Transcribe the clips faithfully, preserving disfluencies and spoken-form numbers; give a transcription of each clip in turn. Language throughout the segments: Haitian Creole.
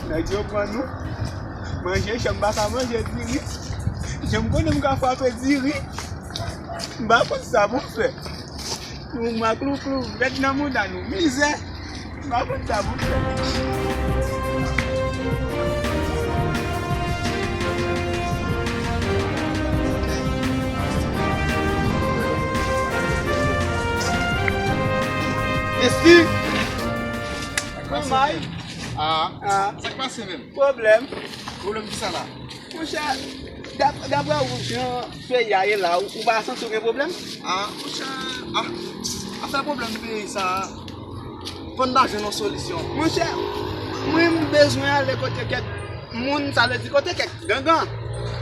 Nèg yo pran nou. Manje chan, m pa ka manje diri. Jan m konnen m ka frape diri. M pa konn sa pou m fè. Yon maklouklou, vèt nan mouda nou. Mizè. M pa konn sa pou m fè. Esti. Manmay. Ah, ah. Sa k pase menm? Pwoblèm. Pwoblèm ki sa la? Monchè, dap-, daprè ou, jan peyi a ye la, ou, ou pa santi w gen pwoblèm? Ah, monchè, ah, afè pwoblèm peyi sa, fò n ta jwenn yon solisyon. Monchè, mwen m bezwen ale kote kèk moun, sa vle di kote kèk gangan.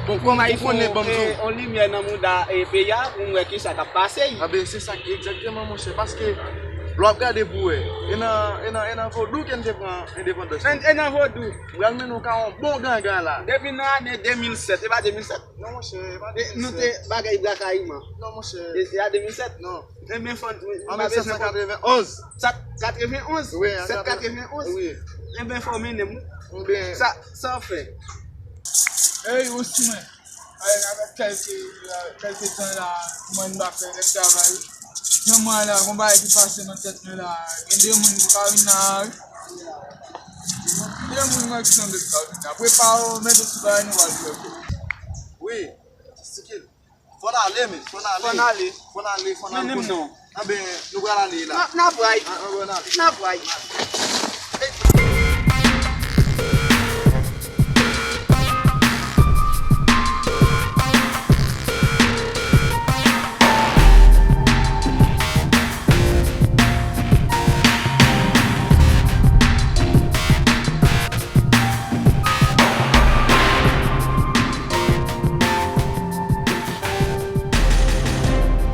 Bon, pou m, pou m konnen, ban m di w. Yon limyè nan mouda, e, peyi a, pou m wè kisa k ap pase. A ben, se sa ki egzakteman, monchè, paske lè w ap gade pou wè, e nan, e nan, e nan vodou ke n te pran endepandans nou. E, e nan vodou. M pral mennen w ka yon bon gangan la. Depi nan ane de mil sèt, e pa de mil sèt? Non, monchè, e pa de mil sèt. Nou te bagay Bwa Kayiman. Non, monchè. E, e a de mil sèt? Non. Ebyen, fò n, an mil sèt san katrevenn onz. Sèt katrevenn onz? Wi, an sèt katrevenn onz? Wi. Ebyen, fò w mennen m. Ebyen. Sa, sa w fè? Ey, ou si mwen. Ay, n ap kèlke, kèlke tan la, mwen m pa fè lè travay. Jan mwen la, gon bagay ki pase nan tèt mwen la. Gen de moun ki pa vin la, wi. De moun mwen ki sanble ki pa vin la. Prepare w, mete sou bagay nou pral fè. Wi, sikil. Fò n ale, men. Fò n ale. Fò n ale. Fò n ale, fò n ale. Mennen m non. Anben, nou pral ale la. N ap, n ap pray. An, anben, n ale. N ap pray.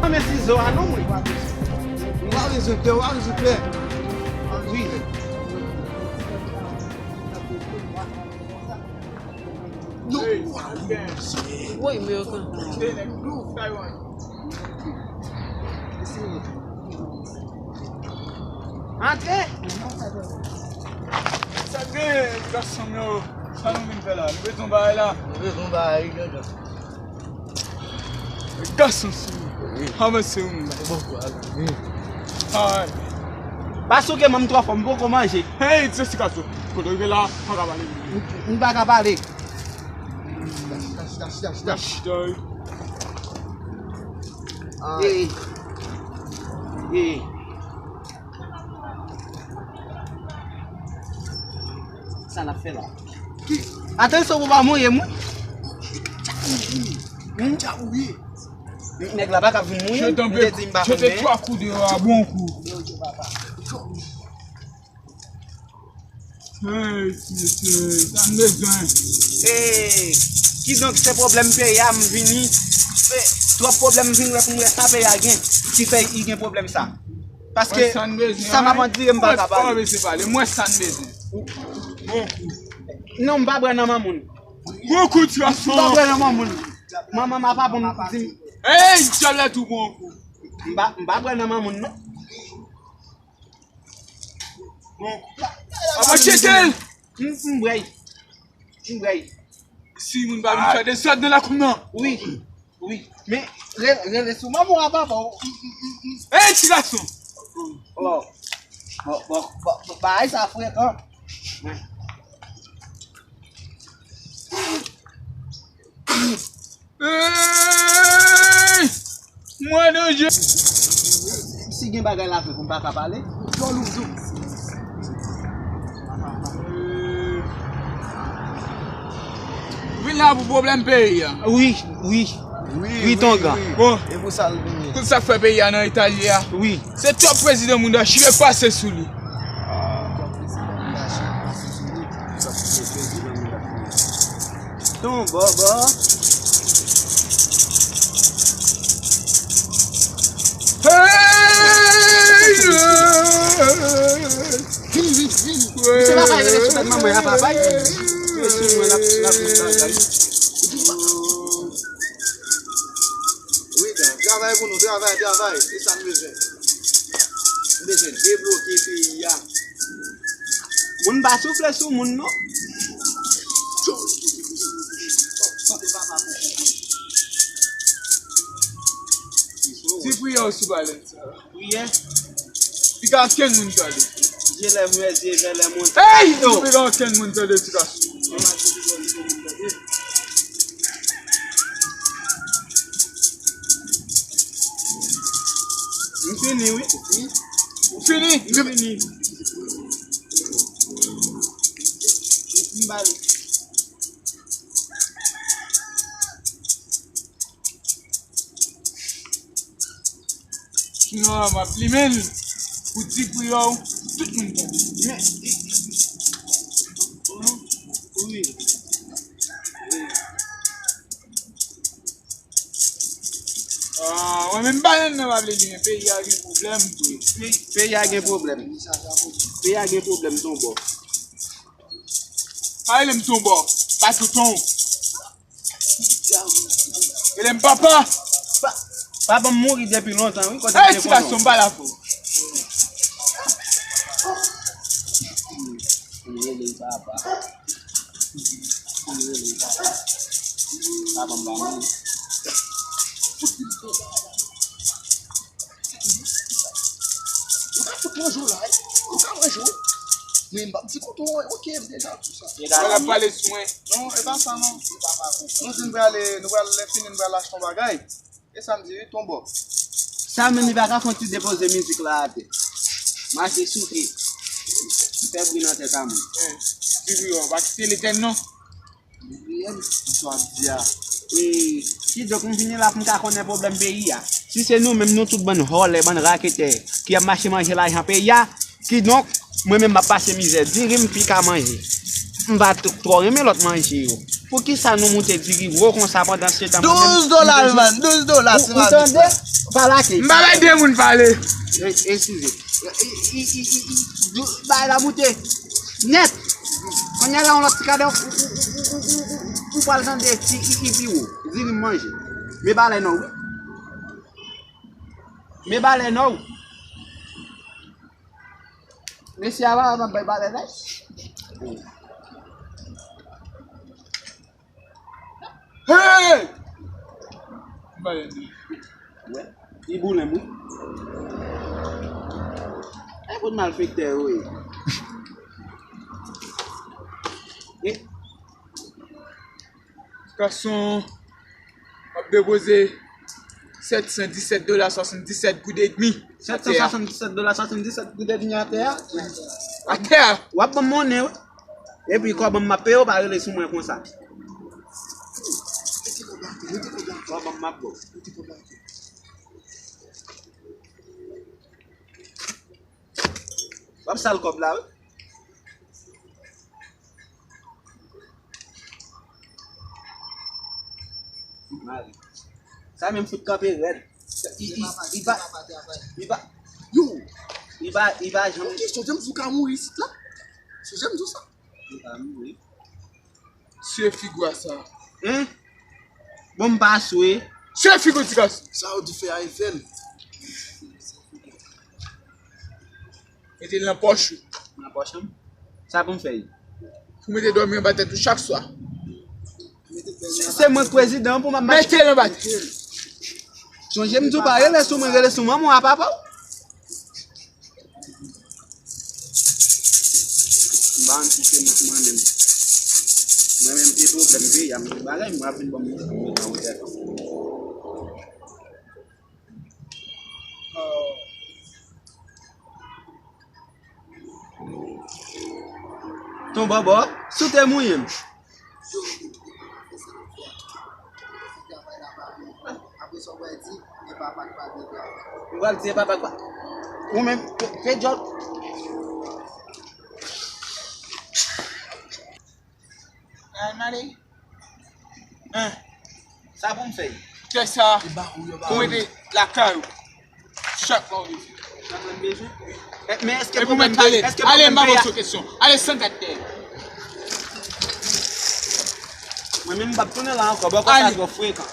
Anben sizo a non mwen. Ou pa bezwen pè, ou pa bezwen pè. Wi. Woy, men yo kanpe. Antre! Sa gen, gason m yo, sa nou vin fè la? Nou bezwen bagay la? Nou bezwen bagay, gason. Gason sou. Wi. Avanse, wi. Bon, wi. Ay. Pa souke, manm twò fò, m poko manje. Hey, Jessica, so. Kote w rive la, pa ka pale. M, m pa ka pale. Chita, chita, chita, chita. Chita, wi. Ay. Hey. Hey. Sa n ap fè la? Atansyon pou w pa mouye m, wi. Dja mouye. Dja mouye. Nèg la pa ka vin mouye m. M te di m pa konn. Jete twa kou deyò a, bon kou. Hey, ti mesye, sa n bezwen. Hey, kidonk se pwoblèm peyi a m vini. Eh, twòp pwoblèm m vin wè pou m wè sa peyi a gen. Ki fè i gen pwoblèm sa. Paske sa m ap andire m pa ka pale. Mwen sa n bezwen. Bon kou. Non, m pa bwè nan manmoun. Bon kou ti gason. M pa bwè nan manmoun. Manman m apa pou m di m. Hey, dyab la tou bon kou. M pa, m pa bwè nan manmoun non. Bon kou. Apa tcheke l. M, m bwè. M bwè. Si moun pa vin fè dezòd nan lakou m nan. Wi. Wi. Men, re-, rele sou manman w a papa w. Ey, ti gason! Bon, bon, bon, bon, bagay sa frekan. Ey! Mwen danje. Si gen bagay la fè pou m pa ka pale, djòl ou djòl. Vin la pou pwoblèm peyi a. Wi, wi. Wi, wi, tongan. Bon. E pou sa l vini. Tout sa k fè peyi a nan eta l ye a. Wi. Se twòp prezidan mouda chire pase sou li. Ah, twòp prezidan mouda chire pase sou li. Twòp prezidan mouda chire pase. Ton bòbò. Hey! Vin, vin, vin. Misye pa ka rele sou tèt manman y ap bay. Rele sou mwen, l ap, l ap vin bagay. Wi, dan, travay pou nou, travay, travay. Se sa n bezwen. N bezwen debloke peyi a. Moun pa soufle sou moun, non. Priyè w sou balèn sa. Priyè? Piga kenn moun tande. Zye lèv mwen, zye vè lè monte. Ey! Yo! Piga kenn moun tande ti gason. M fini, wi. Ou fini? M fini. M ba li. Sinon, m ap limen l pou di pou yo, tout moun tande. Men, wi. Ah, mwen menm balèn nan pa vle limen, peyi a gen pwoblèm vre. Peyi a gen pwoblèm. Peyi a gen pwoblèm, Tonbò. Pa rele m Tonbò, pa tonton. Rele m papa. Pa, papa m mouri depi lontan, wi, kote m te konnen w. Ey, ti gason, m pa la pou. M rele l papa. M rele l papa. Papa m pa mouri. Ou ka fout manje w la, wi. Ou ka manje w. Men m p ap di kote w, oke, m deja di sa. Bagay ap pale sou mwen. Non, e pa sa, non. Nou di n prale, nou pral, lè fini, n pral achte yon bagay. E sa m di, wi, Tonbò. Sa menm, li pa ka fè yon ti depoze mizik la atè. Mache souke. Li fè bri nan tèt a moun. Eh, di wi, w pa kite l etèn, non. Sa w ap di a. E, kidonk, m vini la pou m ka konnen pwoblèm peyi a. Si se nou menm, nou tout bann vòlè, bann raketè, ki ap mache manje lajan peyi a, kidonk, mwen menm m ap pase mizè. Diri m pi ka manje. M pa t-, twò renmen lòt manje yo. Poukisa nou moute diri wo konsa pandan se tan mwen menm? Douz dola l vann, douz dola ti mabit la. Ou tande? Pa lage. M pa bay de moun pale. E, eskize. E, e, e, e, e, dou-, bay la moute. Nèt. Kounye a la, yon lòt ti kadè, ou, ou, ou pral tande, i, i, i pi wo. Diri m manje. Men balèn non, wi. Men balèn non. Mesye a pa, pa bay balèn non. Hey! Balèn. Wè, li boulen m, wi. E kout malfektè yo ye. E, gason, m ap depoze sèt san disèt dola swasanndisèt goud edmi. Sèt san swasanndisèt dola swasanndisèt goud edmi atè a? Atè a. W ap ban m monnen, wi. Epi kòb m ap peye w, pa rele sou mwen konsa. Kòb m ap ba w. W ap sal kòb la, wi. Mari. Sa menm fout kanpe rèd. I, i, i pa, i pa, yo, i pa, i pa janm. Yon kesyon, jan m di w ka mouri isit la? Se jan m di w sa? Li pa mouri. Swe figi w a sa. Hein? Bon, m pa swe. Swe figi w ti gason. Sa yo di fè a e fè l. Mete l nan pòch ou. Nan pòch m? Sa pou m fè l? Pou mete dòmi anba tèt ou chak swa. Si se mwen k prezidan pou m ap mache. Mete l anba tèt. Sonje m di w pa rele sou mwen, rele sou manman w a papa w. M pa konn si se mwen ki mande m. Mwen menm, se pwoblèm peyi a, m gen bagay, m ap vin ban m yon kou nan yon tèt. Ton bòbò, si w te mouye m. Ou pral di e papa k pa. Ou menm, fè, fè djòl. Al male. Hein? Sa pou m fè? Tè sa, pou mete lakay ou. Chak mwen bezwen. Chak mwen bezwen? Eh, men èske pwoblèm peyi, èske pwoblèm peyi a? Ale, m pa poze w kesyon. Ale, san kat dèyè. Mwen menm, m p ap tounen la ankò. Bò kò sa twò frekan.